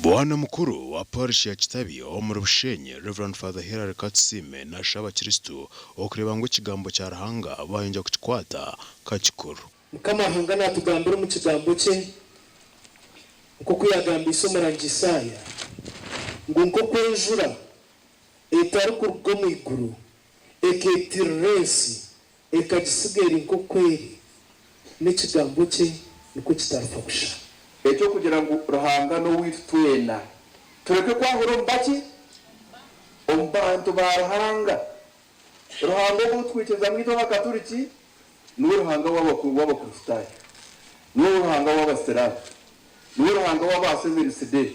Bwana mukuru wa parish ya Kitabi omuri Bushenyi, Rev. Father Hilary Katusiime nashaba abakiristu okureeba ngu ekigambo kya Ruhanga bayongya kukikwata nka kikuru. Mukama Ruhanga naatugambira omu Kigambo kye, nk'oku yaagambiise omurangi Isaaya, ngu nk'oku enjura etarikuruga omu iguru ekeetirira ensi, ekagisiga eri nk'oku eri, n'Ekigambo kye nikwo kitarifa busha. Eky'okugira ngu Ruhanga n'owaitu twena. Tureke kwahura omu baki? Omu bantu ba Ruhanga. Ruhanga ogu twikiriza ngu itwe Abakaturiki niwe Ruhanga w'Abakristaayo, niwe Ruhanga w'Abasiraamu, niwe Ruhanga w'aba Seventh-day.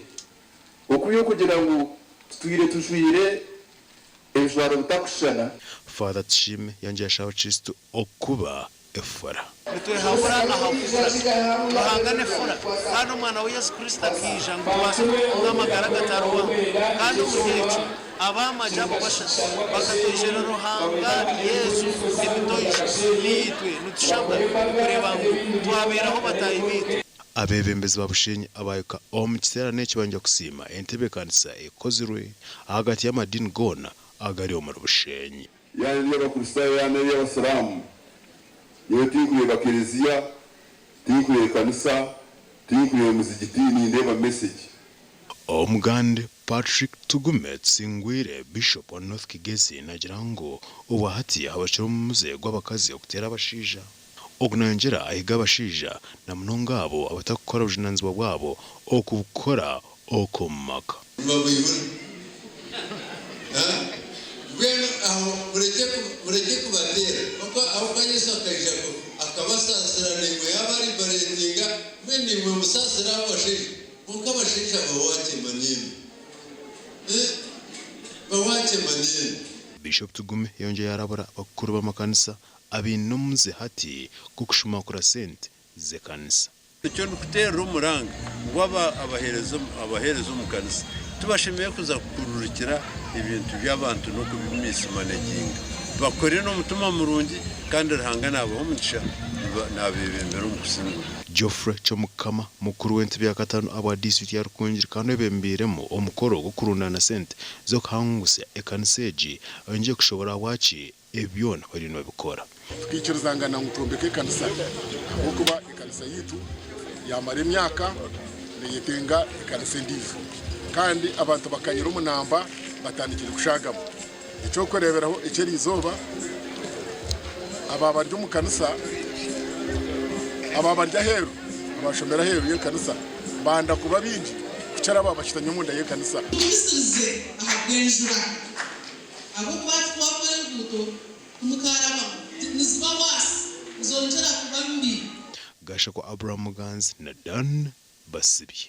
Okwiha okugira ngu tutwire tujwaire ebijwaro bitakushushana. Father Tushime yongyera ashaba abakristo okuba efura. Nitwehabura aha bufura. Ruhanga n'efura, kandi Omwana we Yesu Kristo akaija ngu tubaase kutunga amagara agatahwaho. Kandi omuri ekyo, ab'amagye abo bashatu bakatoijera Ruhanga, Yesu, emitoijo. Naitwe nitushabwa kureeba ngu twabeeraho bataahi baitu. Abeebembezi ba Bushenyi abaahika omu kiteerane eki bangya kusiima entebeekanisa ekozirwe ahagati y'amadiini goona agari omuri Bushenyi. Yaaba eri ey'Abakristaayo yaaba n'ey'Abasiraamu, nyowe tinkureeba kereziya, tinkureeba ekanisa, tinkureeba muzigiti, nindeeba message. Omugande Patrick Tugume Tusingwire, Bishop wa North Kigezi nagira ngu obwahati habakire omuze gw'abakazi okuteera abashaija. Ogu nayongyera ahiga abashaija na munonga abo abatakukora obujunanizibwa bwabo okubukora omu maka. Nibabaihura. Mbwenu aho murekye murekye kubateera. Kwonka ahabw'okuba Yesu akaija akabasaasira naimwe yaaba aribareetinga, mbwenu naimwe musaasire abo bashaija. Kwonka abashaija bawakye maneno. Bawakye maneno. Bishop Tugume yongyera yarabura abakuru b'amakanisa abaine omuze hati gw'okushumakura sente z'ekanisa. Nikyo ndikuteerera omuranga ngu aba abaheereza abaheereza omu kanisa tibashemereire kuza kukururukira ebintu by'abantu n'okubimisimaneginga. Bakore n'omutima murungi kandi Ruhanga naabaha omugisha naabeebembera omu kusingura. Geoffrey Kyomukama, mukuru w'entebe ya kataano ahabwa disiturikiti ya Rukungiri kandi oyebembeiremu omukoro gw'okurundaana sente z'okuhangusya ekanisa egi, ayongyire kushoboora ahabwaki Ebi byona bariyo nibabikora. Tukaikirizangana ngu twombeke ekanisa ahabw'okuba ekanisa yaitu yaamara emyaka neyetenga ekanisa endiijo kandi abantu bakanyire omu namba batandikire kushaagamu. Eky'okureeberaho eky'eriizooba aba bari omu kanisa aba bari aheeru abashomire aheeru y'ekanisa banda kuba baingi kukira aba bashutami omunda y'ekanisa. Tugumisirize ahabw'enjura. Ahabw'okuba hati twakora enguuto timukaarabamu, niziba worse, nizongyera kuba mbi. Gashakwa Abraham Muganzi na Dan Basibye.